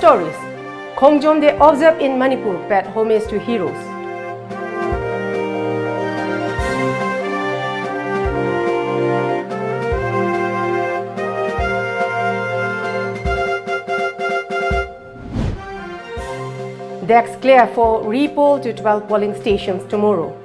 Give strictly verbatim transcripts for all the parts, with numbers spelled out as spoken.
Stories. Khongjom Day observed in Manipur, paid homage to heroes. Decks clear for re-poll to twelve polling stations tomorrow.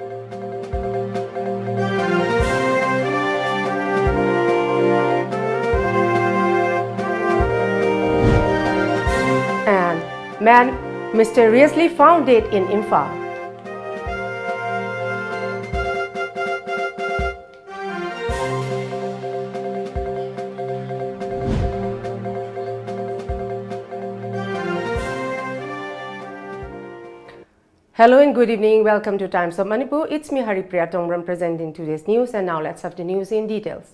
And man mysteriously found dead in Imphal. Hello and good evening. Welcome to Times of Manipur. It's me, Haripriya Tongbram, presenting today's news. And now let's have the news in details.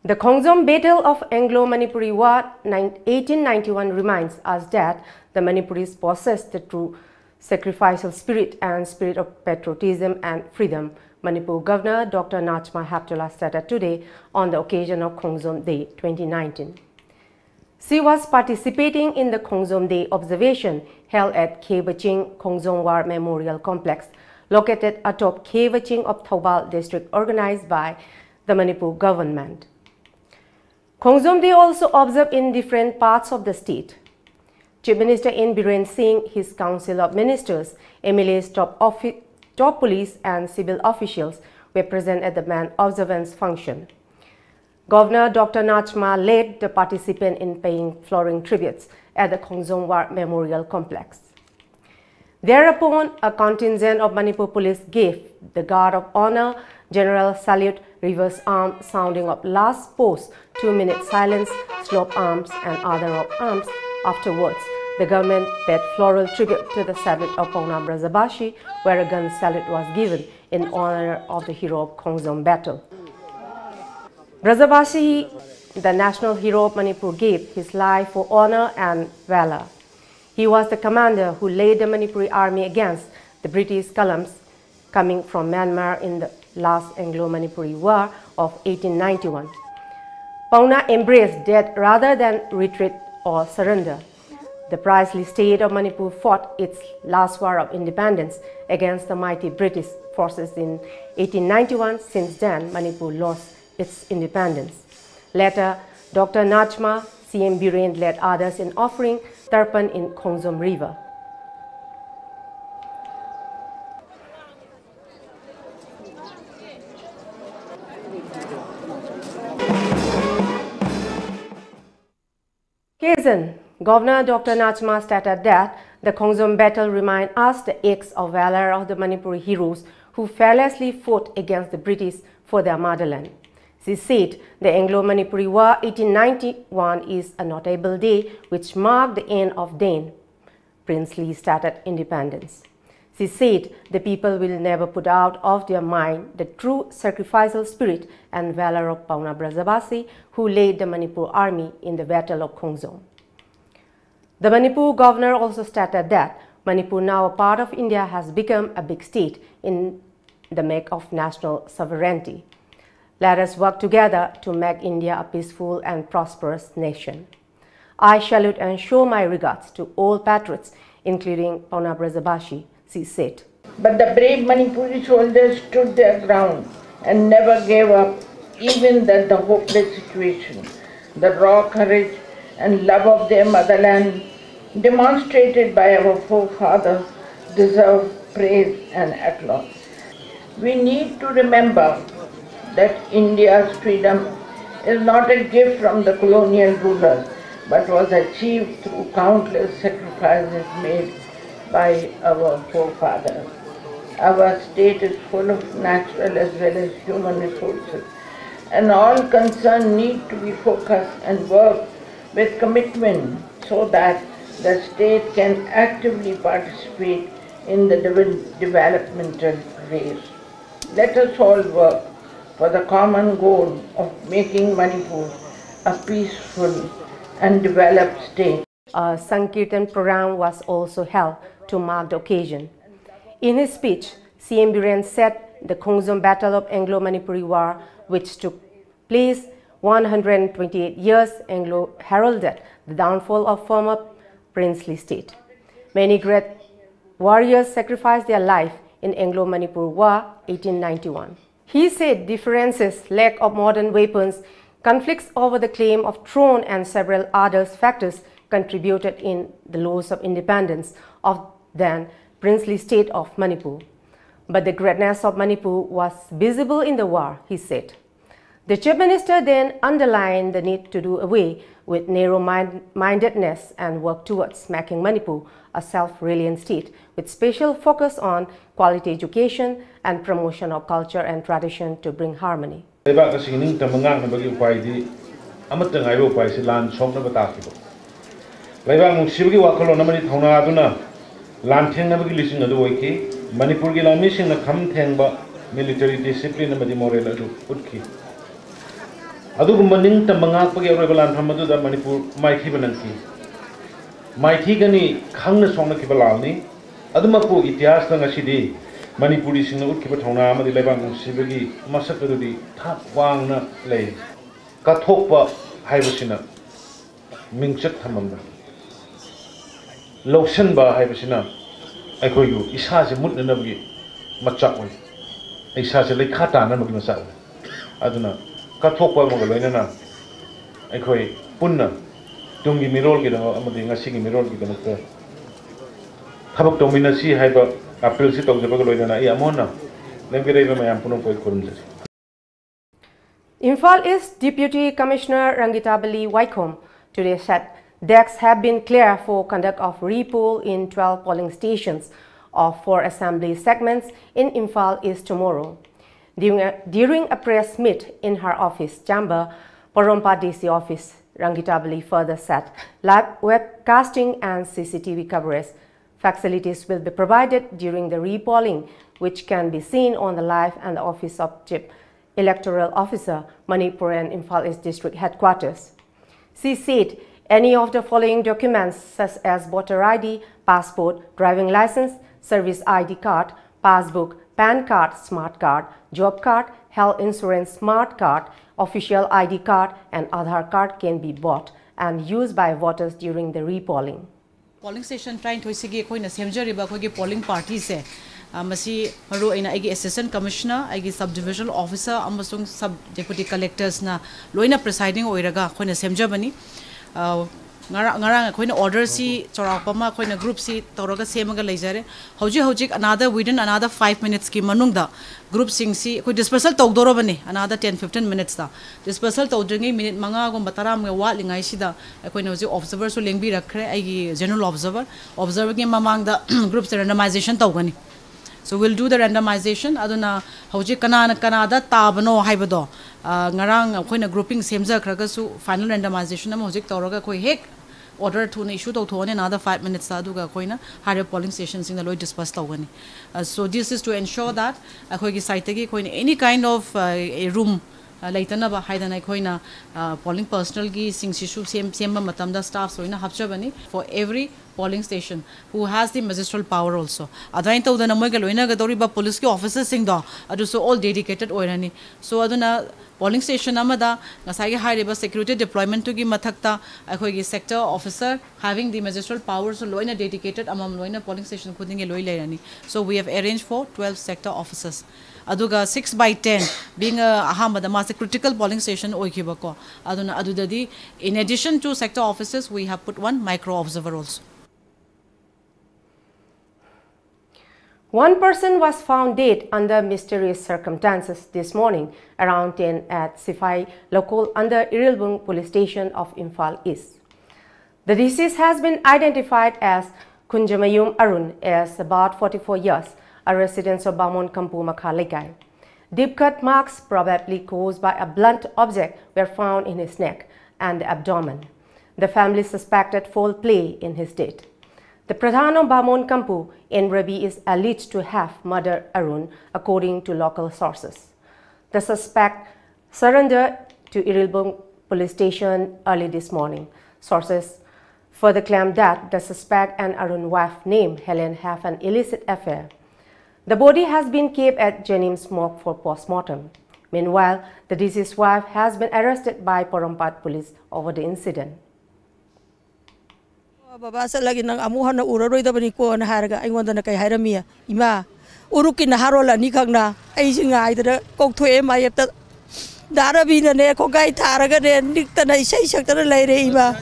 The Khongjom Battle of Anglo-Manipuri War nine eighteen ninety-one reminds us that the Manipuris possess the true sacrificial spirit and spirit of patriotism and freedom, Manipur Governor Doctor Najma Heptulla stated today on the occasion of Khongjom Day twenty nineteen. She was participating in the Khongjom Day observation held at Khebaching Khongjom War Memorial Complex, located atop Khebaching of Thoubal District, organized by the Manipur government. Khongjom Day also observed in different parts of the state. Chief Minister N Biren Singh, his Council of Ministers, M L As, top, offi- top police and civil officials were present at the main observance function. Governor Doctor Najma led the participant in paying flowering tributes at the Khongjom War Memorial Complex. Thereupon, a contingent of Manipur police gave the guard of honor general salute, reverse arm, sounding of last post, two-minute silence, slope arms, and other of arms. Afterwards, the government paid floral tribute to the salute of Paona Brajabashi, where a gun salute was given in honor of the hero of Khongjom battle. Brajabashi, the national hero of Manipur, gave his life for honor and valor. He was the commander who led the Manipuri army against the British columns coming from Myanmar in the last Anglo-Manipuri War of eighteen ninety-one. Paona embraced death rather than retreat or surrender. The princely state of Manipur fought its last war of independence against the mighty British forces in eighteen ninety-one. Since then, Manipur lost its independence. Later, Doctor Nachma, C M Biren led others in offering tarpan in Khongjom River. Occasion, Governor Doctor Nachma stated that the Khongjom battle remind us the acts of valor of the Manipuri heroes who fearlessly fought against the British for their motherland. She said the Anglo-Manipuri War eighteen ninety-one is a notable day which marked the end of then princely status independence. She said the people will never put out of their mind the true sacrificial spirit and valor of Pauna Brajabasi who led the Manipur army in the Battle of Khongjom. The Manipur governor also stated that Manipur, now a part of India, has become a big state in the make of national sovereignty. Let us work together to make India a peaceful and prosperous nation. I salute and show my regards to all patriots, including Pauna Brajabasi, she said. But the brave Manipuri soldiers stood their ground and never gave up, even at the hopeless situation. The raw courage and love of their motherland demonstrated by our forefathers deserve praise and applause. We need to remember that India's freedom is not a gift from the colonial ruler, but was achieved through countless sacrifices made by our forefathers. Our state is full of natural as well as human resources, and all concerned need to be focused and work with commitment so that the state can actively participate in the devel- developmental race. Let us all work for the common goal of making Manipur a peaceful and developed state. A Sankirtan program was also held to mark the occasion. In his speech, C M Biren said the Khongjom Battle of Anglo-Manipuri War, which took place one hundred twenty-eight years ago, heralded the downfall of former princely state. Many great warriors sacrificed their life in Anglo-Manipur War eighteen ninety-one. He said differences, lack of modern weapons, conflicts over the claim of throne and several other factors contributed in the loss of independence of then princely state of Manipur. But the greatness of Manipur was visible in the war, he said. The Chief Minister then underlined the need to do away with narrow-mindedness and work towards making Manipur a self-reliant state with special focus on quality education and promotion of culture and tradition to bring harmony. ꯂꯩꯕꯥꯛ ꯑꯁꯤꯒꯤ ꯅꯤꯡꯇꯝꯕ ꯉꯥꯛꯅꯕꯒꯤ ꯎꯄꯥꯏꯗꯤ ꯑꯃꯠꯇ ꯉꯥꯏꯕ ꯎꯄꯥꯏꯁꯤ ꯂꯥꯟ ꯁꯣꯛꯅꯕ ꯇꯥꯈꯤꯕ꯫ ꯂꯩꯕꯥꯛ ꯅꯨꯡꯁꯤꯕꯒꯤ ꯋꯥꯈꯜꯂꯣꯟ ꯑꯃꯗꯤ ꯊꯧꯅꯥ ꯑꯗꯨꯅ ꯂꯥꯟꯊꯦꯡꯅꯕꯒꯤ ꯂꯤꯆꯤꯡ ꯑꯗꯨ ꯑꯣꯏꯈꯤ꯫ ꯃꯅꯤꯄꯨꯔꯒꯤ ꯂꯥꯟꯃꯤꯁꯤꯡꯅ ꯈꯝ ꯊꯦꯡꯕ military discipline ꯑꯃꯗꯤ moral ꯑꯗꯨ ꯎꯠꯈꯤ꯫ ꯑꯗꯨꯒꯨꯝꯕ ꯅꯤꯡꯇꯝꯕ ꯉꯥꯛꯄꯒꯤ ꯑꯔꯣꯏꯕ ꯂꯥꯟꯐꯝ ꯑꯗꯨꯗ ꯃꯅꯤꯄꯨꯔ ꯃꯥꯏꯊꯤꯕ ꯅꯪꯈꯤ꯫ ꯃꯥꯏꯊꯤꯒꯅꯤ ꯈꯪꯅ ꯁꯣꯛꯅꯈꯤꯕ ꯂꯥꯜꯅꯤ꯫ ꯑꯗꯨꯃꯛꯄꯨ ꯏꯇꯤꯍꯥꯁꯇ ꯉꯁꯤꯗꯤ ꯃꯅꯤꯄꯨꯔꯤꯁꯤꯡꯅ ꯎꯠꯈꯤꯕ ꯊꯧꯅꯥ ꯑꯃꯗꯤ ꯂꯩꯕꯥꯛ ꯅꯨꯡꯁꯤꯕꯒꯤ ꯃꯁꯛ ꯑꯗꯨꯗꯤ ꯊꯥꯛ ꯋꯥꯡꯅ ꯂꯩ꯫ ꯀꯠꯊꯣꯛꯄ ꯍꯥꯏꯕꯁꯤꯅ ꯃꯤꯡꯆꯠ ꯊꯝꯐꯝꯗ ꯂꯧꯁꯤꯟꯕ ꯍꯥꯏꯕꯁꯤꯅ ꯑꯩꯈꯣꯏꯕꯨ ꯏꯁꯥꯁꯦ ꯃꯨꯠꯅꯅꯕꯒꯤ ꯃꯆꯥꯛ ꯑꯣꯏ, ꯏꯁꯥꯁꯦ ꯂꯩꯈꯥ ꯇꯥꯅꯕꯒꯤ ꯃꯆꯥꯛ ꯑꯣꯏ꯫ ꯑꯗꯨꯅ ꯀꯠꯊꯣꯛꯄ ꯑꯃꯒ ꯂꯣꯏꯅꯅ ꯑꯩꯈꯣꯏ ꯄꯨꯟꯅ ꯇꯨꯡꯒꯤ ꯃꯤꯔꯣꯜꯒꯤꯗꯃꯛ ꯑꯃꯗꯤ ꯉꯁꯤꯒꯤ ꯃꯤꯔꯣꯜꯒꯤꯗꯃꯛꯇ ꯊꯕꯛ ꯇꯧꯃꯤꯟꯅꯁꯤ ꯍꯥꯏꯕ ꯑꯥꯄꯤꯜꯁꯤ ꯇꯧꯖꯕꯒ ꯂꯣꯏꯅꯅ ꯑꯩ ꯑꯃꯨꯛ ꯍꯟꯅ ꯂꯩꯃꯤꯟꯅꯔꯤꯕ ꯃꯌꯥꯝ ꯄꯨꯝꯅꯃꯛꯄꯨ ꯑꯩ ꯈꯨꯔꯨꯝꯖꯔꯤ꯫ Imphal East Deputy Commissioner Rangitabali Waikhom today said decks have been cleared for conduct of repoll in twelve polling stations of four assembly segments in Imphal East tomorrow. During a, during a press meet in her office chamber, Porompat D C office, Rangitabali further said live webcasting and C C T V coverage facilities will be provided during the repolling, which can be seen on the live and the office of Chief Electoral Officer, Manipur and Imphal East District Headquarters. She said any of the following documents such as voter I D, passport, driving license, service I D card, passbook, PAN card, smart card, job card, health insurance smart card, official I D card and Aadhaar card can be bought and used by voters during the repolling. Polling station ꯇꯔꯥꯅꯤꯊꯣꯏꯁꯤꯒꯤ ꯑꯩꯈꯣꯏꯅ ꯁꯦꯝꯖꯔꯤꯕ ꯑꯩꯈꯣꯏꯒꯤ polling partyꯁꯦ, ꯑ, ꯃꯁꯤ ꯃꯔꯨꯑꯣꯏꯅ ꯑꯩꯒꯤ assistant commissioner, ꯑꯩꯒꯤ sub divisional officer ꯑꯃꯁꯨꯡ sub deputy collectorsꯅ ꯂꯣꯏꯅ presiding ꯑꯣꯏꯔꯒ ꯑꯩꯈꯣꯏꯅ ꯁꯦꯝꯖꯕꯅꯤ꯫ ꯑ, ꯉꯔꯥꯡ, ꯉꯔꯥꯡ ꯑꯩꯈꯣꯏꯅ orderꯁꯤ ꯆꯥꯎꯔꯥꯛꯄ ꯑꯃ ꯑꯩꯈꯣꯏꯅ groupꯁꯤ ꯇꯧꯔꯒ ꯁꯦꯝꯃꯒ ꯂꯩꯖꯔꯦ꯫ ꯍꯧꯖꯤꯛ ꯍꯧꯖꯤꯛ another, within another five minutesꯀꯤ ꯃꯅꯨꯡꯗ groupꯁꯤꯡꯁꯤ ꯑꯩꯈꯣꯏ dispersal ꯇꯧꯗꯧꯔꯕꯅꯤ, another ten fifteen minutesꯇ꯫ Dispersal ꯇꯧꯗ꯭ꯔꯤꯉꯩ minute ꯃꯉꯥꯒꯨꯝꯕ ꯇꯔꯥꯃꯨꯛ ꯋꯥꯠꯂꯤꯉꯩꯁꯤꯗ ꯑꯩꯈꯣꯏꯅ ꯍꯧꯖꯤꯛ observerꯁꯨ ꯂꯦꯡꯕꯤꯔꯛꯈ꯭ꯔꯦ, ꯑꯩꯒꯤ general observer꯫ Observerꯒꯤ ꯃꯃꯥꯡꯗ groupꯁꯦ randomization ꯇꯧꯒꯅꯤ꯫ So we'll do the randomization. ꯑꯗꯨꯅ ꯍꯧꯖꯤꯛ ꯀꯅꯥꯅ ꯀꯅꯥꯗ ꯇꯥꯕꯅꯣ ꯍꯥꯏꯕꯗꯣ, ꯑ, ꯉꯔꯥꯡ ꯑꯩꯈꯣꯏꯅ grouping ꯁꯦꯝꯖꯈ꯭ꯔꯒꯁꯨ, final randomization ꯑꯃ ꯍꯧꯖꯤꯛ ꯇꯧꯔꯒ ꯑꯩꯈꯣꯏ ꯍꯦꯛ order ꯊꯨꯅ issue ꯇꯧꯊꯣꯛꯑꯅꯤ, another five minutesꯇ, ꯑꯗꯨꯒ ꯑꯩꯈꯣꯏꯅ ꯍꯥꯏꯔꯤꯕ polling stationꯁꯤꯡꯗ ꯂꯣꯏ disperse ꯇꯧꯒꯅꯤ꯫ Uh, so this is to ensure that ꯑꯩꯈꯣꯏꯒꯤ sideꯇꯒꯤ ꯑꯩꯈꯣꯏꯅ any kind of, uh, room, uh, ꯂꯩꯇꯅꯕ ꯍꯥꯏꯗꯅ ꯑꯩꯈꯣꯏꯅ, uh, polling personnelꯒꯤ ꯁꯤꯡꯁꯤꯁꯨ ꯁꯦꯝ-, ꯁꯦꯝꯕ ꯃꯇꯝꯗ staffs ꯂꯣꯏꯅ ꯍꯥꯞꯆꯕꯅꯤ for every polling station who has the magistral power also. ꯑꯗꯨꯃꯥꯏꯅ ꯇꯧꯗꯅ ꯃꯣꯏꯒ ꯂꯣꯏꯅꯒꯗꯧꯔꯤꯕ policeꯀꯤ officerꯁꯤꯡꯗꯣ ꯑꯗꯨꯁꯨ all dedicated ꯑꯣꯏꯔꯅꯤ꯫ So ꯑꯗꯨꯅ polling station ꯑꯃꯗ ꯉꯁꯥꯏꯒꯤ ꯍꯥꯏꯔꯤꯕ security deploymentꯇꯨꯒꯤ ꯃꯊꯛꯇ ꯑꯩꯈꯣꯏꯒꯤ sector officer having the magistral powerꯁꯨ ꯂꯣꯏꯅ dedicated ꯑꯃꯃꯝ ꯂꯣꯏꯅ polling station ꯈꯨꯗꯤꯡꯒꯤ ꯂꯣꯏ ꯂꯩꯔꯅꯤ꯫ So we have arranged for twelve sector officers. ꯑꯗꯨꯒ six by ten being a, ꯑꯍꯥꯟꯕꯗ ꯃꯥꯁꯦ critical polling station ꯑꯣꯏꯈꯤꯕꯀꯣ꯫ ꯑꯗꯨꯅ ꯑꯗꯨꯗꯗꯤ, in addition to sector officers, we have put one micro observer also. One person was found dead under mysterious circumstances this morning around ten at Sifai Lokol under Irilbung Police Station of Imphal East. The deceased has been identified as Khunjamayum Arun, is about forty-four years, a resident of Bamon Kampu Makha Legai. Deep cut marks, probably caused by a blunt object, were found in his neck and abdomen. The family suspected foul play in his death. The Pradhan of Bamon Kampu in Rabi is alleged to have murdered Arun, according to local sources. The suspect surrendered to Irilbung Police Station early this morning. Sources further claim that the suspect and Arun's wife named Helen have an illicit affair. The body has been kept at JNIMS morgue for postmortem. Meanwhile, the deceased wife has been arrested by Porompat police over the incident. ꯕꯕꯥ ꯆꯠꯂꯒꯦ, ꯅꯪ ꯑꯃꯨꯛ ꯍꯟꯅ ꯎꯔꯔꯣꯏꯗꯕꯅꯤꯀꯣꯅ ꯍꯥꯏꯔꯒ ꯑꯩꯉꯣꯟꯗꯅ ꯀꯩ ꯍꯥꯏꯔꯝꯃꯤ? ꯏꯃꯥ, ꯎꯔꯨꯛꯀꯤ ꯅꯍꯥꯔꯣꯜ ꯑꯅꯤꯈꯛꯅ ꯑꯩꯁꯦ ꯉꯥꯏꯗꯅ ꯀꯧꯊꯣꯛꯑꯦ ꯃꯥꯌꯦꯞꯇ꯫ ꯗꯥ ꯔꯕꯤꯅꯅꯦ ꯈꯣꯡꯒꯥꯏ ꯊꯥꯔꯒꯅꯦ ꯅꯤꯛꯇꯅ ꯏꯁꯩ ꯁꯛꯇꯅ ꯂꯩꯔꯦ ꯏꯃꯥ꯫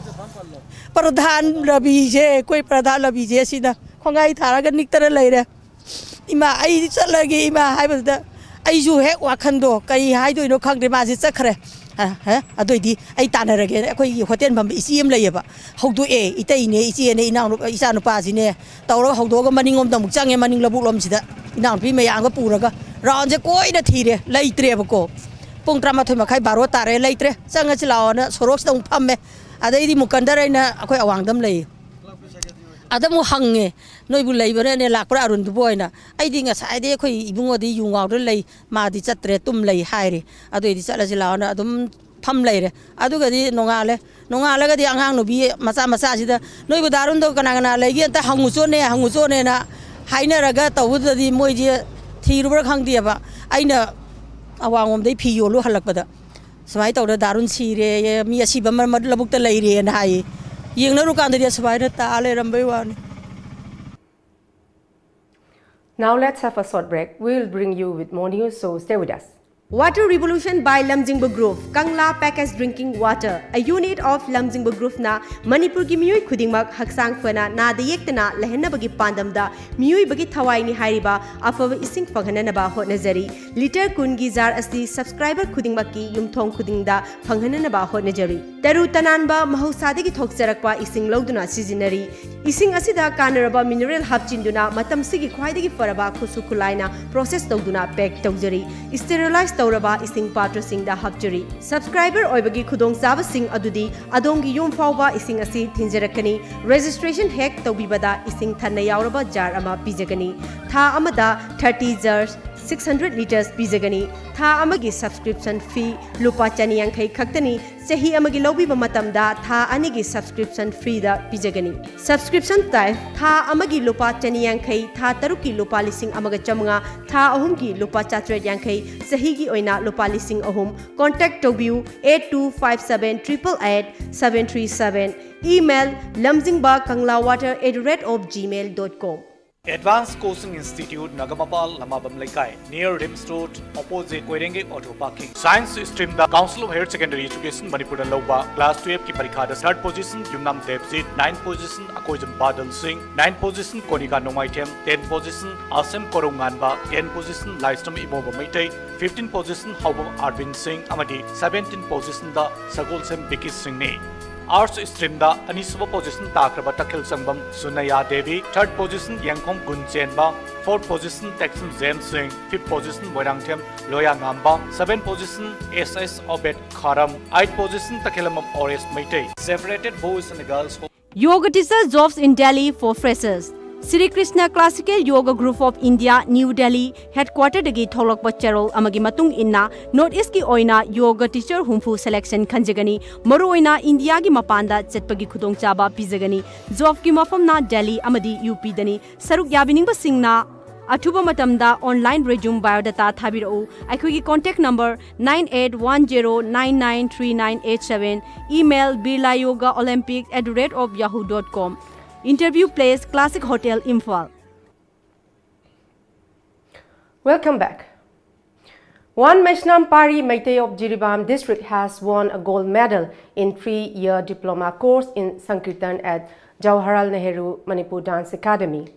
ꯄ꯭ꯔꯙꯥꯟ ꯔꯕꯤꯁꯦ, ꯑꯩꯈꯣꯏ ꯄ꯭ꯔꯙꯥꯟ ꯔꯕꯤꯁꯦ ꯁꯤꯅ ꯈꯣꯡꯒꯥꯏ ꯊꯥꯔꯒ ꯅꯤꯛꯇꯅ ꯂꯩꯔꯦ꯫ "ꯏꯃꯥ, ꯑꯩ ꯆꯠꯂꯒꯦ ꯏꯃꯥ" ꯍꯥꯏꯕꯗꯨꯗ ꯑꯩꯁꯨ ꯍꯦꯛ ꯋꯥꯈꯟꯗꯣ ꯀꯔꯤ ꯍꯥꯏꯗꯣꯏꯅꯣ ꯈꯪꯗ꯭ꯔꯦ꯫ ꯃꯥꯁꯦ ꯆꯠꯈ꯭ꯔꯦ꯫ ꯑ, ꯍꯦ, ꯑꯗꯨꯑꯣꯏꯗꯤ ꯑꯩ ꯇꯥꯟꯅꯔꯒꯦ꯫ ꯑꯩꯈꯣꯏꯒꯤ ꯍꯣꯇꯦꯜ ꯐꯝꯕ ꯏꯆꯦ ꯑꯃ ꯂꯩꯌꯦꯕ, ꯍꯧꯗꯣꯛꯑꯦ, "ꯏꯇꯩꯅꯦ, ꯏꯆꯦꯅꯦ, ꯏꯅꯥꯎꯅꯨꯄꯥ, ꯏꯆꯥꯅꯨꯄꯥꯁꯤꯅꯦ" ꯇꯧꯔꯒ ꯍꯧꯗꯣꯛꯑꯒ ꯃꯅꯤꯡꯂꯣꯝꯗ ꯑꯃꯨꯛ ꯆꯪꯉꯦ, ꯃꯅꯤꯡ ꯂꯧꯕꯨꯛ ꯂꯣꯝꯁꯤꯗ ꯏꯅꯥꯎꯅꯨꯄꯤ ꯃꯌꯥꯝꯒ ꯄꯨꯔꯒ꯫ ꯔꯥꯎꯟꯁꯦ ꯀꯣꯏꯅ ꯊꯤꯔꯦ, ꯂꯩꯇ꯭ꯔꯦꯕꯀꯣ꯫ ꯄꯨꯡ ꯇꯔꯥꯃꯥꯊꯣꯏ ꯃꯈꯥꯏ, ꯕꯥꯔꯣ ꯇꯥꯔꯦ, ꯂꯩꯇ꯭ꯔꯦ꯫ "ꯆꯪꯉꯁꯤ ꯂꯥꯛꯑꯣꯅ" ꯁꯣꯔꯣꯛꯁꯤꯗ ꯑꯃꯨꯛ ꯐꯝꯃꯦ꯫ ꯑꯗꯩꯗꯤ ꯃꯨꯀꯟꯗꯔ ꯑꯩꯅ ꯑꯩꯈꯣꯏ ꯑꯋꯥꯡꯗ ꯑꯃ ꯂꯩꯌꯦ, ꯑꯗ ꯑꯃꯨꯛ ꯍꯪꯉꯦ, "ꯅꯣꯏꯕꯨ ꯂꯩꯕ꯭ꯔꯅꯦ, ꯂꯥꯛꯄ꯭ꯔꯥ ꯑꯔꯨꯟꯗꯨꯕꯨ?" ꯍꯥꯏꯅ꯫ ꯑꯩꯗꯤ ꯉꯁꯥꯏꯗꯩ ꯑꯩꯈꯣꯏ ꯏꯕꯨꯡꯉꯣꯗꯤ ꯌꯨ ꯉꯥꯎꯗꯅ ꯂꯩ, ꯃꯥꯗꯤ ꯆꯠꯇ꯭ꯔꯦ, ꯇꯨꯝ ꯂꯩ ꯍꯥꯏꯔꯦ꯫ ꯑꯗꯨꯏꯗꯤ ꯆꯠꯂꯁꯤ ꯂꯥꯛꯑꯣꯅ ꯑꯗꯨꯝ ꯐꯝ ꯂꯩꯔꯦ꯫ ꯑꯗꯨꯒꯗꯤ ꯅꯣꯡꯉꯥꯜꯂꯦ꯫ ꯅꯣꯡꯉꯥꯜꯂꯒꯗꯤ ꯑꯉꯥꯡ ꯅꯨꯄꯤ ꯃꯆꯥ ꯃꯆꯥꯁꯤꯗ, "ꯅꯣꯏꯕꯨ ꯗꯥ ꯑꯔꯨꯟꯗꯣ ꯀꯅꯥ ꯀꯅꯥ ꯂꯩꯒꯦ? ꯑꯝꯇ ꯍꯪꯉꯨꯆꯣꯅꯦ, ꯍꯪꯉꯨꯆꯣꯅꯦꯅ" ꯍꯥꯏꯅꯔꯒ ꯇꯧꯕꯗꯨꯗꯗꯤ ꯃꯣꯏꯁꯦ ꯊꯤꯔꯨꯕ꯭ꯔꯥ ꯈꯪꯗꯦꯕ꯫ ꯑꯩꯅ ꯑꯋꯥꯡꯂꯣꯝꯗꯩ ꯐꯤ ꯌꯣꯜꯂꯨ ꯍꯜꯂꯛꯄꯗ ꯁꯨꯃꯥꯏꯅ ꯇꯧꯗꯅ "ꯗꯥ ꯑꯔꯨꯟ ꯁꯤꯔꯦ, ꯃꯤ ꯑꯁꯤꯕ ꯑꯃ ꯂꯧꯕꯨꯛꯇ ꯂꯩꯔꯦꯅ" ꯍꯥꯏꯌꯦ꯫ ꯌꯦꯡꯅꯔꯨꯀꯥꯟꯗꯗꯤ ꯑꯁꯨꯃꯥꯏꯅ ꯇꯥ ꯂꯩꯔꯝꯕꯩ ꯋꯥꯅꯤ꯫ Now let's have a short break. We'll bring you with more news, so stay with us. Water Revolution by Lamjingba Group, Kangla Packaged Drinking Water, a unit of Lamjingba Group ꯅ ꯃꯅꯤꯄꯨꯔꯒꯤ ꯃꯤꯑꯣꯏ ꯈꯨꯗꯤꯡꯃꯛ ꯍꯛꯆꯥꯡ ꯐꯅ ꯅꯥꯗ ꯌꯦꯛꯇꯅ ꯂꯩꯍꯟꯅꯕꯒꯤ ꯄꯥꯟꯗꯝꯗ ꯃꯤꯑꯣꯏꯕꯒꯤ ꯊꯋꯥꯏꯅꯤ ꯍꯥꯏꯔꯤꯕ ꯑꯐꯕ ꯏꯁꯤꯡ ꯐꯪꯍꯟꯅꯅꯕ ꯍꯣꯠꯅꯖꯔꯤ꯫ ꯂꯤꯇꯔ ꯀꯨꯟꯒꯤ ꯖꯥꯔ ꯑꯁꯤ subscriber ꯈꯨꯗꯤꯡꯃꯛꯀꯤ ꯌꯨꯝꯊꯣꯡ ꯈꯨꯗꯤꯡꯗ ꯐꯪꯍꯟꯅꯅꯕ ꯍꯣꯠꯅꯖꯔꯤ꯫ ꯇꯔꯨ ꯇꯅꯥꯟꯕ ꯃꯍꯧꯁꯥꯗꯒꯤ ꯊꯣꯛꯆꯔꯛꯄ ꯏꯁꯤꯡ ꯂꯧꯗꯨꯅ ꯁꯤꯖꯤꯟꯅꯔꯤ꯫ ꯏꯁꯤꯡ ꯑꯁꯤꯗ ꯀꯥꯟꯅꯔꯕ mineral ꯍꯥꯞꯆꯤꯟꯗꯨꯅ ꯃꯇꯝꯁꯤꯒꯤ ꯈ꯭ꯋꯥꯏꯗꯒꯤ ꯐꯔꯕ ꯈꯨꯠꯁꯨ ꯈꯨꯠꯂꯥꯏꯅ process ꯇꯧꯗꯨꯅ pack ꯇꯧꯖꯔꯤ꯫ Sterilize ꯇꯧꯔꯕ ꯏꯁꯤꯡ ꯄꯥꯇ꯭ꯔꯁꯤꯡꯗ ꯍꯥꯞꯆꯔꯤ꯫ Subscriber ꯑꯣꯏꯕꯒꯤ ꯈꯨꯗꯣꯡꯆꯥꯕꯁꯤꯡ ꯑꯗꯨꯗꯤ ꯑꯗꯣꯝꯒꯤ ꯌꯨꯝ ꯐꯥꯎꯕ ꯏꯁꯤꯡ ꯑꯁꯤ ꯊꯤꯟꯖꯔꯛꯀꯅꯤ꯫ Registration ꯍꯦꯛ ꯇꯧꯕꯤꯕꯗ ꯏꯁꯤꯡ ꯊꯟꯅ ꯌꯥꯎꯔꯕ ꯖꯥꯔ ꯑꯃ ꯄꯤꯖꯒꯅꯤ꯫ ꯊꯥ ꯑꯃꯗ thirty jar six hundred liters ꯄꯤꯖꯒꯅꯤ꯫ ꯊꯥ ꯑꯃꯒꯤ subscription fee ꯂꯨꯄꯥ ꯆꯅꯤ ꯌꯥꯡꯈꯩ ꯈꯛꯇꯅꯤ꯫ ꯆꯍꯤ ꯑꯃꯒꯤ ꯂꯧꯕꯤꯕ ꯃꯇꯝꯗ ꯊꯥ ꯑꯅꯤꯒꯤ subscription freeꯗ ꯄꯤꯖꯒꯅꯤ꯫ Subscription type: ꯊꯥ ꯑꯃꯒꯤ ꯂꯨꯄꯥ ꯆꯅꯤ ꯌꯥꯡꯈꯩ, ꯊꯥ ꯇꯔꯨꯛꯀꯤ ꯂꯨꯄꯥ ꯂꯤꯁꯤꯡ ꯑꯃꯒ ꯆꯥꯃꯉꯥ, ꯊꯥ ꯑꯍꯨꯝꯒꯤ ꯂꯨꯄꯥ ꯆꯥꯇ꯭ꯔꯦꯠ ꯌꯥꯡꯈꯩ, ꯆꯍꯤꯒꯤ ꯑꯣꯏꯅ ꯂꯨꯄꯥ ꯂꯤꯁꯤꯡ ꯑꯍꯨꯝ꯫ Contact ꯇꯧꯕꯤꯌꯨ eight two five seven triple eight seven three seven. Email: lamjingba kangla water at the rate of gmail dot com. Advanced Coaching Institute, Nagamapal, Lamabam Leikai, near RIMS Road, opposite Koirenge Auto Parking. Science streamꯗ Council of Higher Secondary Education ꯃꯅꯤꯄꯨꯔꯗ ꯂꯧꯕ class twelveꯀꯤ ꯄꯔꯤꯈꯥꯗ third position ꯌꯨꯝꯅꯥꯝ ꯗꯦꯕꯖꯤꯠ, ninth position Akoijam ꯕꯥꯗꯜ ꯁꯤꯡ, ninth position ꯀꯣꯅꯤꯀꯥ ꯅꯣꯡꯃꯥꯏꯊꯦꯝ, tenth position ꯑꯁꯦꯝ ꯀꯣꯔꯧꯉꯥꯟꯕ, tenth position ꯂꯥꯏꯁ꯭ꯔꯝ ꯏꯃꯣꯕ Meitei, fifteenth position ꯍꯧꯕꯝ ꯑꯥꯔꯕꯤꯟ ꯁꯤꯡ ꯑꯃꯗꯤ seventeenth positionꯗ ꯁꯒꯣꯜꯁꯦꯝ ꯕꯤꯀꯤ ꯁꯤꯡꯅꯤ꯫ Arts streamꯗ ꯑꯅꯤꯁꯨꯕ position ꯇꯥꯈ꯭ꯔꯕ ꯇꯈꯦꯜ ꯁꯪꯕꯝ ꯁꯨꯅꯌꯥ Devi, third position Yengkhom Gunchenba, fourth position Tekcham James Singh, fifth position Moirangthem Loya Ngamba, seventh position S S Obet Kharam, eighth position Takhellambam Oresh Meitei. Separated boys and girls. Yoga teacher jobs in Delhi for freshers. Sri Krishna Classical Yoga Group of India, New Delhi headquarterꯗꯒꯤ ꯊꯣꯛꯂꯛꯄ ꯆꯦꯔꯣꯜ ꯑꯃꯒꯤ ꯃꯇꯨꯡ ꯏꯟꯅ, North Eastꯀꯤ ꯑꯣꯏꯅ yoga teacher ꯍꯨꯝꯐꯨ selection ꯈꯟꯖꯒꯅꯤ꯫ ꯃꯔꯨꯑꯣꯏꯅ ꯏꯟꯗꯤꯌꯥꯒꯤ ꯃꯄꯥꯟꯗ ꯆꯠꯄꯒꯤ ꯈꯨꯗꯣꯡꯆꯥꯕ ꯄꯤꯖꯒꯅꯤ꯫ Jobꯀꯤ ꯃꯐꯝꯅ ꯗꯦꯜꯂꯤ ꯑꯃꯗꯤ ꯌꯨ ꯄꯤꯗꯅꯤ꯫ ꯁꯔꯨꯛ ꯌꯥꯕꯤꯅꯤꯡꯕꯁꯤꯡꯅ ꯑꯊꯨꯕ ꯃꯇꯝꯗ online resume, biodata ꯊꯥꯕꯤꯔꯛꯎ꯫ ꯑꯩꯈꯣꯏꯒꯤ contact number nine eight one zero nine nine three nine eight seven, email birla yoga olympic at the rate of yahoo dot com. Interview place, Classic Hotel, Imphal. Welcome back. One Maishnam Pari Meitei of Jiribam district has won a gold medal in three-year diploma course in Sankirtan at Jawaharlal Nehru Manipur Dance Academy.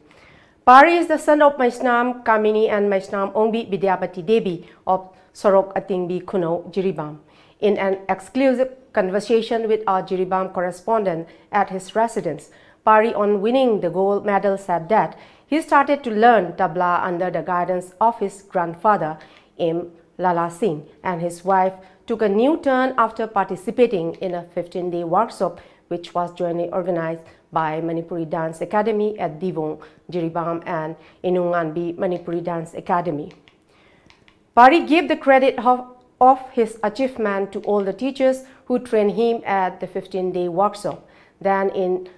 Pari is the son of Maishnam Kamini and Maishnam Ongbi Vidyapati Devi of Sorok Atingbi Khunou, Jiribam. In an exclusive conversation with our Jiribam correspondent at his residence, Pari, on winning the gold medal, said that he started to learn tabla under the guidance of his grandfather, M Lala Singh, and his wife took a new turn after participating in a fifteen-day workshop which was jointly organized by Manipuri Dance Academy at Divong, Jiribam, and Inunganbi Manipuri Dance Academy. Pari gave the credit of, of his achievement to all the teachers who trained him at the fifteen-day workshop. Then in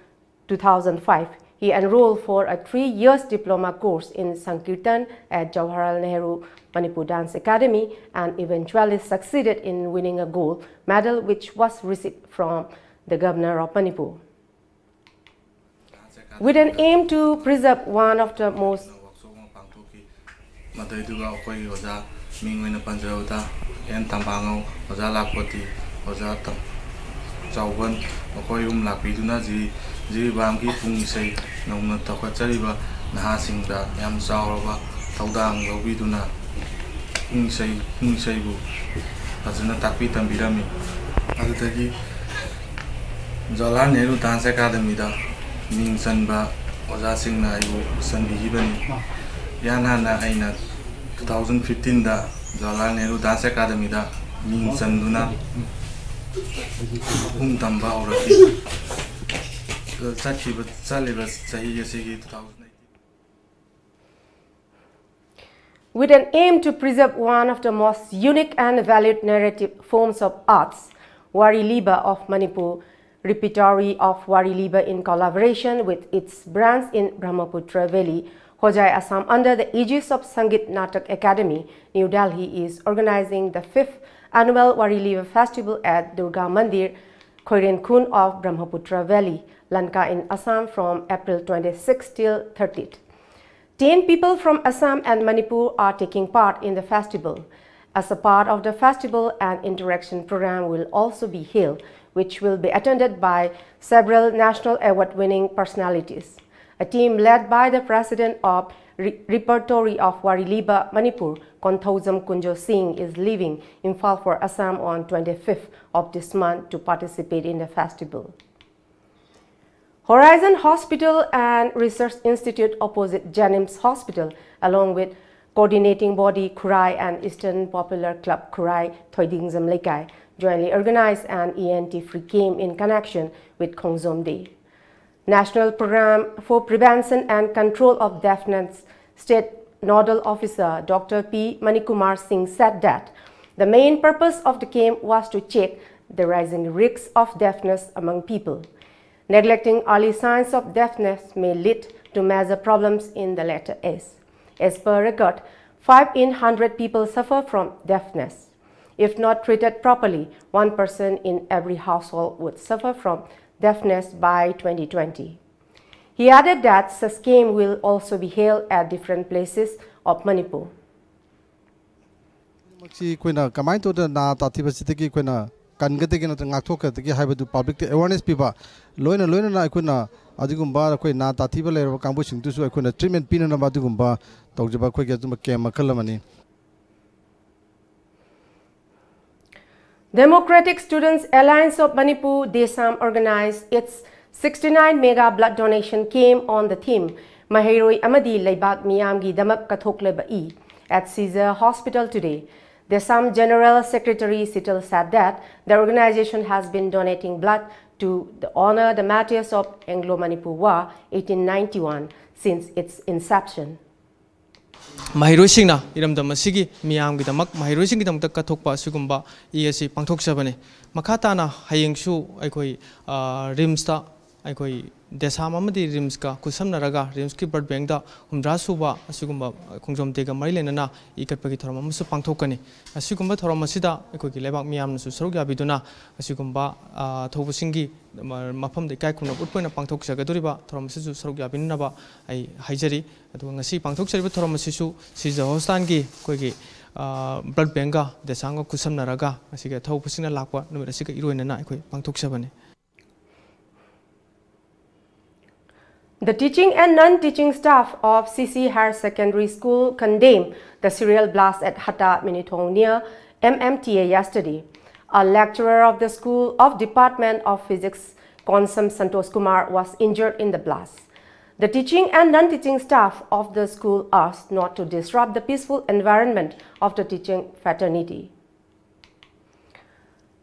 two thousand five, he enrolled for a three years diploma course in Sankirtan at Jawaharlal Nehru Manipur Dance Academy and eventually succeeded in winning a gold medal, which was received from the governor of Manipur. With an aim to preserve one of the most ꯃꯗꯩꯗꯨꯒ ꯑꯩꯈꯣꯏꯒꯤ ꯑꯣꯖꯥ ꯃꯤꯡ ꯑꯣꯏꯅ ꯄꯟꯖꯔꯕꯗ and ꯇꯝꯕꯥꯉꯧ, ꯑꯣꯖꯥ ꯂꯥꯛꯄꯇꯤ, ꯑꯣꯖꯥ ꯇꯝ-, ꯆꯥꯎꯕꯟ, ꯃꯈꯣꯏ ꯑꯍꯨꯝ ꯂꯥꯛꯄꯤꯗꯨꯅ ꯖꯤ-, ꯖꯤꯔꯤꯕꯥꯝꯒꯤ ꯄꯨꯡ ꯏꯁꯩ ꯅꯧꯅ ꯇꯧꯈꯠꯆꯔꯤꯕ ꯅꯍꯥꯁꯤꯡꯗ ꯌꯥꯝ ꯆꯥꯎꯔꯕ ꯊꯧꯗꯥꯡ ꯂꯧꯕꯤꯗꯨꯅ ꯄꯨꯡ ꯏꯁꯩ, ꯄꯨꯡ ꯏꯁꯩꯕꯨ ꯐꯖꯅ ꯇꯥꯛꯄꯤ ꯇꯝꯕꯤꯔꯝꯃꯤ꯫ ꯑꯗꯨꯗꯒꯤ ꯖꯋꯥꯍꯔꯂꯥꯜ ꯅꯦꯍꯔꯨ ꯗꯥꯟꯁ ꯑꯦꯀꯥꯗꯃꯤꯗ ꯃꯤꯡ ꯆꯟꯕ ꯑꯣꯖꯥꯁꯤꯡꯅ ꯑꯩꯕꯨ ꯆꯟꯕꯤꯈꯤꯕꯅꯤ꯫ ꯏꯍꯥꯟ ꯍꯥꯟꯅ ꯑꯩꯅ two thousand fifteenꯗ ꯖꯋꯥꯍꯔꯂꯥꯜ ꯅꯦꯍꯔꯨ ꯗꯥꯟꯁ ꯑꯦꯀꯥꯗꯃꯤꯗ ꯃꯤꯡ ꯆꯟꯗꯨꯅ ꯄꯨꯡ ꯇꯝꯕ ꯍꯧꯔꯛꯈꯤ꯫ ꯆꯠꯈꯤꯕ, ꯆꯠꯂꯤꯕ ꯆꯍꯤ ꯑꯁꯤꯒꯤ two thousand eighteen꯫ With an aim to preserve one of the most unique and valued narrative forms of arts, Wari Liba of Manipur, repertory of Wari Liba in collaboration with its branch in Brahmaputra Valley, Hojai, Assam, under the aegis of Sangeet Natak Academy, New Delhi, is organizing the fifth annual Wari Liba Festival at Durga Mandir, Khoirenkhun of Brahmaputra Valley, Lanka in Assam from April twenty-sixth till thirtieth. Ten people from Assam and Manipur are taking part in the festival. As a part of the festival, an interaction program will also be held, which will be attended by several national award-winning personalities. A team led by the president of Re-, Repertory of Wari Liba Manipur, Konthoujam Kunjo Singh, is leaving Imphal for Assam on twenty-fifth of this month to participate in the festival. Horizon Hospital and Research Institute opposite JNIMS Hospital, along with coordinating body Khurai and Eastern Popular Club Khurai Thoidingjam Leikai, jointly organized an E N T free camp in connection with Khongjom Day. National Program for Prevention and Control of Deafness, State Nodal Officer Doctor P Manikumar Singh said that the main purpose of the camp was to check the rising risks of deafness among people. Neglecting early signs of deafness may lead to major problems in the later age. As per record, five in hundred people suffer from deafness. If not treated properly, one person in every household would suffer from deafness by twenty twenty. He added that such camp will also be held at different places of Manipur. ꯃꯁꯤ ꯑꯩꯈꯣꯏꯅ ꯀꯃꯥꯏꯅ ꯇꯧꯗꯅ ꯅꯥ ꯇꯥꯊꯤꯕꯁꯤꯗꯒꯤ ꯑꯩꯈꯣꯏꯅ ꯀꯟꯒꯗꯒꯦ ꯅꯠꯇ꯭ꯔꯒ ꯉꯥꯛꯊꯣꯛꯀꯗꯒꯦ ꯍꯥꯏꯕꯗꯨ ꯄꯕ꯭ꯂꯤꯛꯇ awareness ꯄꯤꯕ, ꯂꯣꯏꯅ ꯂꯣꯏꯅꯅ ꯑꯩꯈꯣꯏꯅ ꯑꯗꯨꯒꯨꯝꯕ ꯑꯩꯈꯣꯏ ꯅꯥ ꯇꯥꯊꯤꯕ ꯂꯩꯔꯕ ꯀꯥꯡꯕꯨꯁꯤꯡꯗꯨꯁꯨ ꯑꯩꯈꯣꯏꯅ ꯇ꯭ꯔꯤꯠꯃꯦꯟ ꯄꯤꯅꯅꯕ ꯑꯗꯨꯒꯨꯝꯕ ꯇꯧꯖꯕ ꯑꯩꯈꯣꯏꯒꯤ ꯑꯗꯨꯝꯕ ꯀꯦꯝ ꯃꯈꯜ ꯑꯃꯅꯤ꯫ Democratic Students Alliance of Manipur, DESAM, organized its sixty-nine mega blood donation camp on the theme ꯃꯍꯩꯔꯣꯏ ꯑꯃꯗꯤ ꯂꯩꯕꯥꯛ ꯃꯤꯌꯥꯝꯒꯤꯗꯃꯛ ꯀꯠꯊꯣꯛꯂꯕ E at Caesar Hospital today. DESAM General Secretary Sital said that the organization has been donating blood to the honor the martyrs of Anglo-Manipur War eighteen ninety-one since its inception. ꯃꯍꯩꯔꯣꯏꯁꯤꯡꯅ ꯏꯔꯝꯗꯝ ꯑꯁꯤꯒꯤ ꯃꯤꯌꯥꯝꯒꯤꯗꯃꯛ, ꯃꯍꯩꯔꯣꯏꯁꯤꯡꯒꯤꯗꯃꯛꯇ ꯀꯠꯊꯣꯛꯄ ꯑꯁꯤꯒꯨꯝꯕ E ꯑꯁꯤ ꯄꯥꯡꯊꯣꯛꯆꯕꯅꯤ꯫ ꯃꯈꯥ ꯇꯥꯅ ꯍꯌꯦꯡꯁꯨ ꯑꯩꯈꯣꯏ, ꯑ, ꯔꯤꯝꯁꯇ ꯑꯩꯈꯣꯏ ꯗꯦꯁꯥꯝ ꯑꯃꯗꯤ ꯔꯤꯝꯁꯀ ꯈꯨꯠꯁꯝꯅꯔꯒ ꯔꯤꯝꯁꯀꯤ ꯕ꯭ꯂꯗ ꯕꯦꯡꯗ ꯍꯨꯝꯗ꯭ꯔꯥ ꯁꯨꯕ ꯑꯁꯤꯒꯨꯝꯕ ꯈꯣꯡꯖꯣꯝ ꯗꯦꯒ ꯃꯔꯤ ꯂꯩꯅꯅ ꯏ ꯀꯠꯄꯒꯤ ꯊꯧꯔꯝ ꯑꯃꯁꯨ ꯄꯥꯡꯊꯣꯛꯀꯅꯤ꯫ ꯑꯁꯤꯒꯨꯝꯕ ꯊꯧꯔꯝ ꯑꯁꯤꯗ ꯑꯩꯈꯣꯏꯒꯤ ꯂꯩꯕꯥꯛ ꯃꯤꯌꯥꯝꯅꯁꯨ ꯁꯔꯨꯛ ꯌꯥꯕꯤꯗꯨꯅ ꯑꯁꯤꯒꯨꯝꯕ, ꯑ, ꯊꯧꯕꯁꯤꯡꯒꯤ ꯃ-, ꯃꯐꯝꯗ ꯏꯀꯥꯏ ꯈꯨꯝꯅꯕ ꯎꯠꯄ ꯑꯣꯏꯅ ꯄꯥꯡꯊꯣꯛꯆꯒꯗꯧꯔꯤꯕ ꯊꯧꯔꯝ ꯑꯁꯤꯁꯨ ꯁꯔꯨꯛ ꯌꯥꯕꯤꯅꯅꯕ ꯑꯩ ꯍꯥꯏꯖꯔꯤ꯫ ꯑꯗꯨꯒ ꯉꯁꯤ ꯄꯥꯡꯊꯣꯛꯆꯔꯤꯕ ꯊꯧꯔꯝ ꯑꯁꯤꯁꯨ ꯁꯤꯖ ꯍꯣꯁꯇꯥꯟꯒꯤ ꯑꯩꯈꯣꯏꯒꯤ, ꯑ, ꯕ꯭ꯂꯗ ꯕꯦꯡꯒ ꯗꯦꯁꯥꯝꯒ ꯈꯨꯠꯁꯝꯅꯔꯒ ꯉꯁꯤꯒꯤ ꯑꯊꯧꯕꯁꯤꯡꯅ ꯂꯥꯛꯄ ꯅꯨꯃꯤꯠ ꯑꯁꯤꯒ ꯏꯔꯣꯏꯅꯅ ꯑꯩꯈꯣꯏ ꯄꯥꯡꯊꯣꯛꯆꯕꯅꯤ꯫ The teaching and non-teaching staff of C C Higher Secondary School condemned the serial blast at Hatta Minithong near M M T A yesterday. A lecturer of the school of Department of Physics, Konsam Santosh Kumar, was injured in the blast. The teaching and non-teaching staff of the school asked not to disrupt the peaceful environment of the teaching fraternity.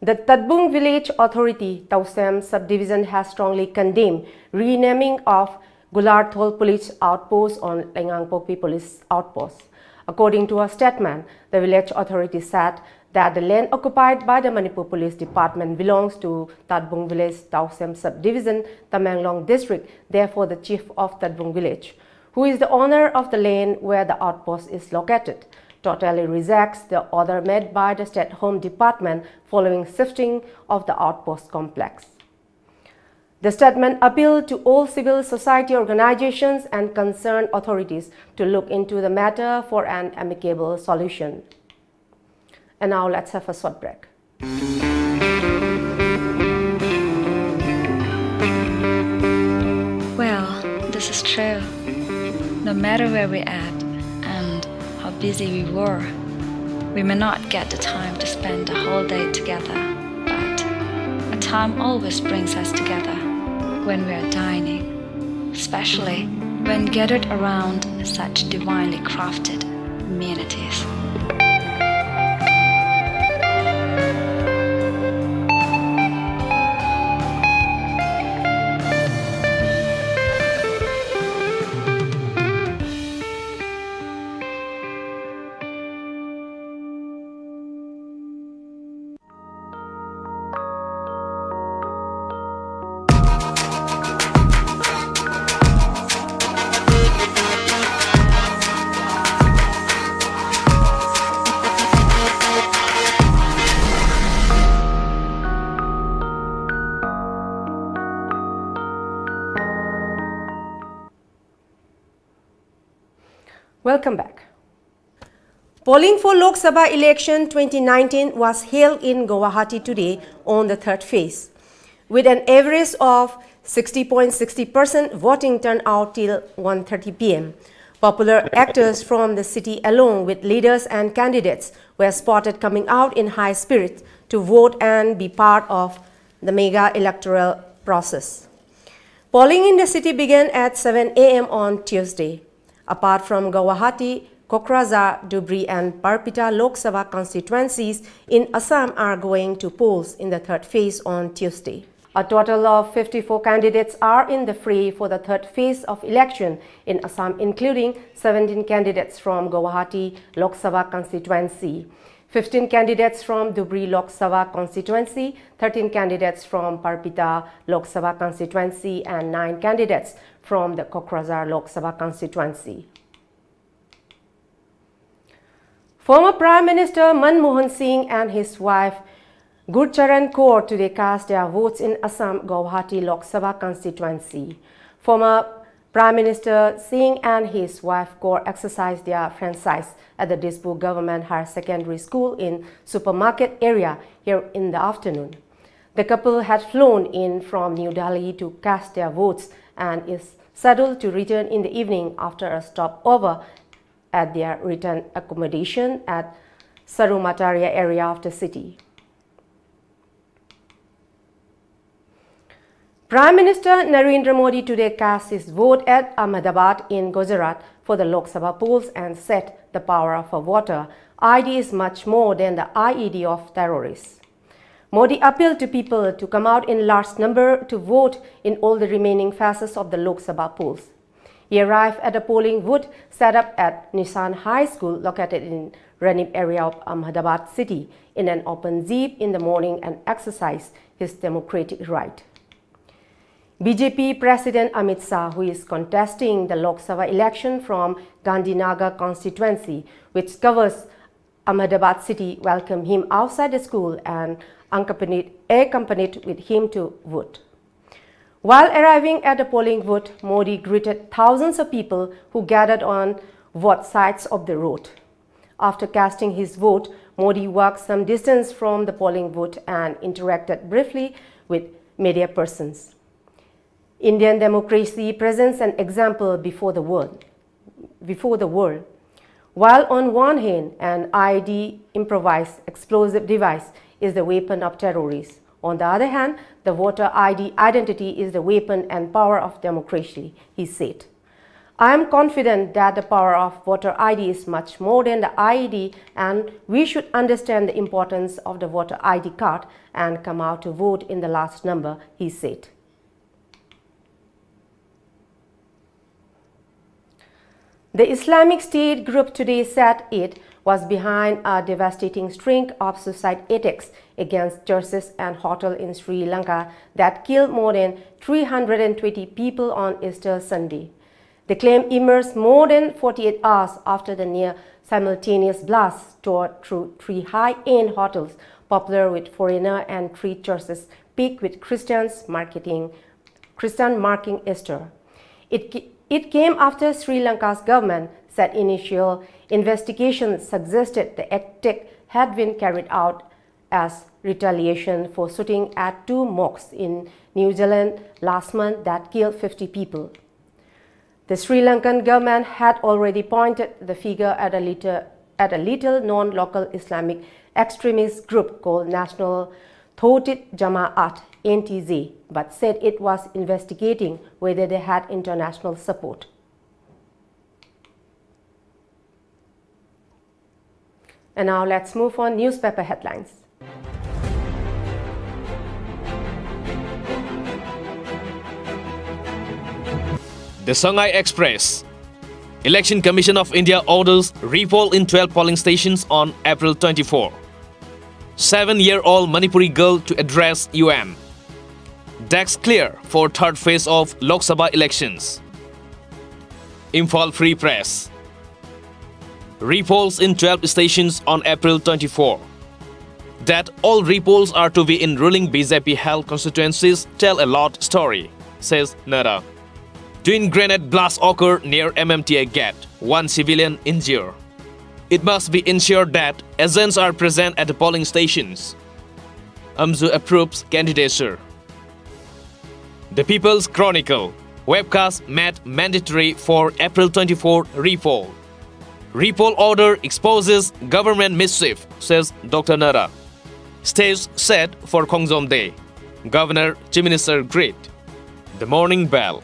The Tatbung Village Authority, Tausem Subdivision, has strongly condemned renaming of Gularthol Police Outpost on Lengangpokpi Police Outpost. According to a statement, the village authority said that the land occupied by the Manipur Police Department belongs to Tatbung Village, Tausem Subdivision, Tamenglong District, therefore the chief of Tatbung Village, who is the owner of the land where the outpost is located, totally rejects the order made by the State Home Department following shifting of the outpost complex. The statement appealed to all civil society organizations and concerned authorities to look into the matter for an amicable solution. And now let's have a short break. Well, this is true. No matter where we're at and how busy we were, we may not get the time to spend the whole day together, but a time always brings us together when we are dining, especially when gathered around such divinely crafted amenities. Welcome back. Polling for Lok Sabha election twenty nineteen was held in Guwahati today on the third phase, with an average of sixty point sixty percent voting turnout till one thirty p m. Popular actors from the city, along with leaders and candidates, were spotted coming out in high spirits to vote and be part of the mega electoral process. Polling in the city began at seven a m on Tuesday. Apart from Guwahati, Kokrajhar, Dhubri and Barpeta Lok Sabha constituencies in Assam are going to polls in the third phase on Tuesday. A total of fifty-four candidates are in the fray for the third phase of election in Assam, including seventeen candidates from Guwahati Lok Sabha constituency, fifteen candidates from Dhubri Lok Sabha constituency, thirteen candidates from Parpita Lok Sabha constituency, and nine candidates from the Kokrajhar Lok Sabha constituency. Former Prime Minister Manmohan Singh and his wife Gurcharan Kaur today cast their votes in Assam Guwahati Lok Sabha constituency. Former Prime Minister Singh and his wife Kaur exercised their franchise at the Dispur Government Higher Secondary School in Supermarket area here in the afternoon. The couple had flown in from New Delhi to cast their votes and is scheduled to return in the evening after a stopover at their return accommodation at Saru Mataria area of the city. Prime Minister Narendra Modi today cast his vote at Ahmedabad in Gujarat for the Lok Sabha polls and said the power of a voter I D is much more than the I E D of terrorists. Modi appealed to people to come out in large number to vote in all the remaining phases of the Lok Sabha polls. He arrived at a polling booth set up at Nishan High School located in Ranip area of Ahmedabad city in an open jeep in the morning and exercised his democratic right. B J P President Amit Shah, who is contesting the Lok Sabha election from Gandhinagar constituency, which covers Ahmedabad city, welcomed him outside the school and accompanied, accompanied with him to vote. While arriving at the polling booth, Modi greeted thousands of people who gathered on both sides of the road. After casting his vote, Modi walked some distance from the polling booth and interacted briefly with media persons. Indian democracy presents an example before the world. Before the world. While on one hand, an I E D improvised explosive device is the weapon of terrorists, on the other hand, the voter I D identity is the weapon and power of democracy, he said. I am confident that the power of voter I D is much more than the I D, and we should understand the importance of the voter I D card and come out to vote in the large number, he said. The Islamic State group today said it was behind a devastating string of suicide attacks against churches and hotels in Sri Lanka that killed more than three hundred and twenty people on Easter Sunday. The claim emerged more than forty-eight hours after the near simultaneous blasts tore through three high-end hotels popular with foreigners and three churches packed with Christians marketing Christian marking Easter. It, it came after Sri Lanka's government said initial investigations suggested the attack had been carried out as retaliation for shooting at two mosques in New Zealand last month that killed fifty people. The Sri Lankan government had already pointed the figure at a little, at a little known local Islamic extremist group called National Tawhid Jamaat, N T J, but said it was investigating whether they had international support. And now let's move on newspaper headlines. The Sangai Express. Election Commission of India orders repoll in twelve polling stations on April twenty-four. Seven-year-old Manipuri girl to address U N. Decks clear for third phase of Lok Sabha elections. Imphal Free Press. Repolls in twelve stations on April twenty-four. That all repolls are to be in ruling B J P held constituencies tell a lot story, says Nadda. Twin grenade blast occurred near M M T A gate, one civilian injured. It must be ensured that agents are present at the polling stations. AMJU approves candidature. The People's Chronicle. Webcast made mandatory for April twenty-four repoll. Repoll order exposes government mischief, says Doctor Nadda. Stage set for Khongjom Day. Governor, Chief Minister greet. The Morning Bell.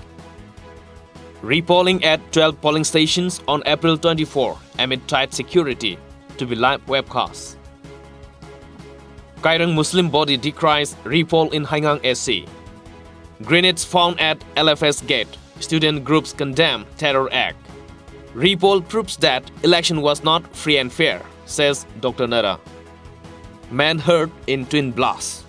Repolling at twelve polling stations on April twenty-four amid tight security, to be live webcast. Kairang Muslim body decries repoll in Haingang S C. Grenades found at L F S gate, student groups condemn terror act. Repoll proves that election was not free and fair, says Doctor Nara. Man hurt in twin blast.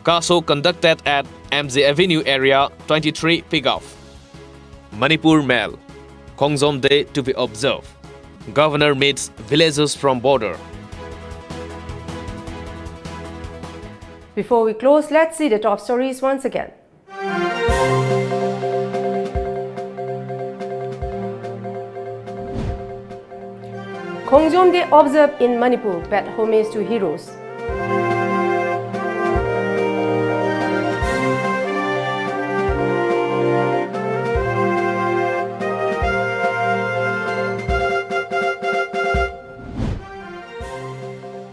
CASO conducted at M G Avenue area, twenty-three pickup. Manipur Mail, Khongjom Day to be observed. Governor meets villagers from border. Before we close, let's see the top stories once again. Khongjom Day observed in Manipur, paid homage to heroes.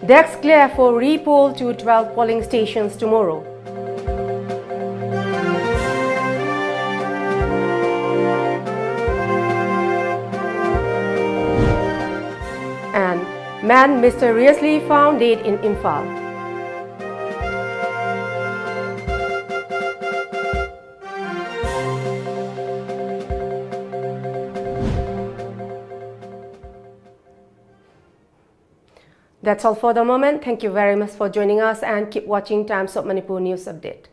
Decks clear for repoll to twelve polling stations tomorrow. And man mysteriously found dead in Imphal. That's all for the moment. Thank you very much for joining us and keep watching Times of Manipur News Update.